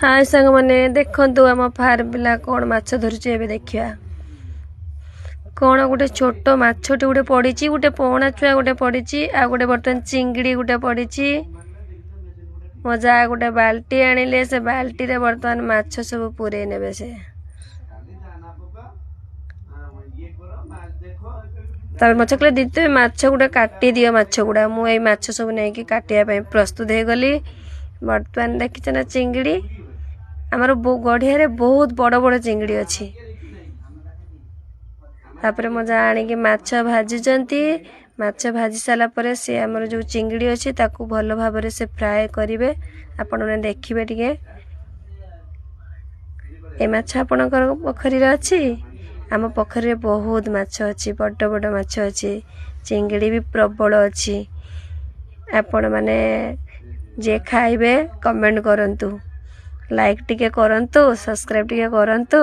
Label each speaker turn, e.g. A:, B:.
A: ହାଏ ସାଙ୍ଗମାନେ, ଦେଖନ୍ତୁ ଆମ ଫାର୍ମ ପିଲା କ'ଣ ମାଛ ଧରୁଛି। ଏବେ ଦେଖିବା କ'ଣ ଗୋଟେ ଛୋଟ ମାଛଟି ଗୋଟେ ପଡ଼ିଛି, ଗୋଟେ ପୋହଳା ଛୁଆ ଗୋଟେ ପଡ଼ିଛି, ଆଉ ଗୋଟେ ବର୍ତ୍ତମାନ ଚିଙ୍ଗିଡ଼ି ଗୋଟେ ପଡ଼ିଛି। ମୋ ଯା ଗୋଟେ ବାଲ୍ଟି ଆଣିଲେ, ସେ ବାଲ୍ଟିରେ ବର୍ତ୍ତମାନ ମାଛ ସବୁ ପୁରେଇ ନେବେ ସେ। ତାପରେ ମାଛ କହିଲେ, ଦିଦି, ତୁମେ ମାଛ ଗୁଡ଼ା କାଟିଦିଅ ମାଛ ଗୁଡ଼ା। ମୁଁ ଏଇ ମାଛ ସବୁ ନେଇକି କାଟିବା ପାଇଁ ପ୍ରସ୍ତୁତ ହେଇଗଲି। ବର୍ତ୍ତମାନ ଦେଖିଛ ନା ଚିଙ୍ଗିଡ଼ି? ଆମର ଗଢ଼ିଆରେ ବହୁତ ବଡ଼ ବଡ଼ ଚିଙ୍ଗିଡ଼ି ଅଛି। ତାପରେ ମୋ ଯା ଆଣିକି ମାଛ ଭାଜିଛନ୍ତି। ମାଛ ଭାଜି ସାରିଲା ପରେ ସେ ଆମର ଯେଉଁ ଚିଙ୍ଗିଡ଼ି ଅଛି, ତାକୁ ଭଲ ଭାବରେ ସେ ଫ୍ରାଏ କରିବେ। ଆପଣମାନେ ଦେଖିବେ ଟିକେ। ଏ ମାଛ ଆପଣଙ୍କର ପୋଖରୀରେ ଅଛି? ଆମ ପୋଖରୀରେ ବହୁତ ମାଛ ଅଛି, ବଡ଼ ବଡ଼ ମାଛ ଅଛି, ଚିଙ୍ଗିଡ଼ି ବି ପ୍ରବଳ ଅଛି। ଆପଣମାନେ ଯିଏ ଖାଇବେ, କମେଣ୍ଟ କରନ୍ତୁ, ଲାଇକ୍ ଟିକେ କରନ୍ତୁ, ସବସ୍କ୍ରାଇବ୍ ଟିକେ କରନ୍ତୁ।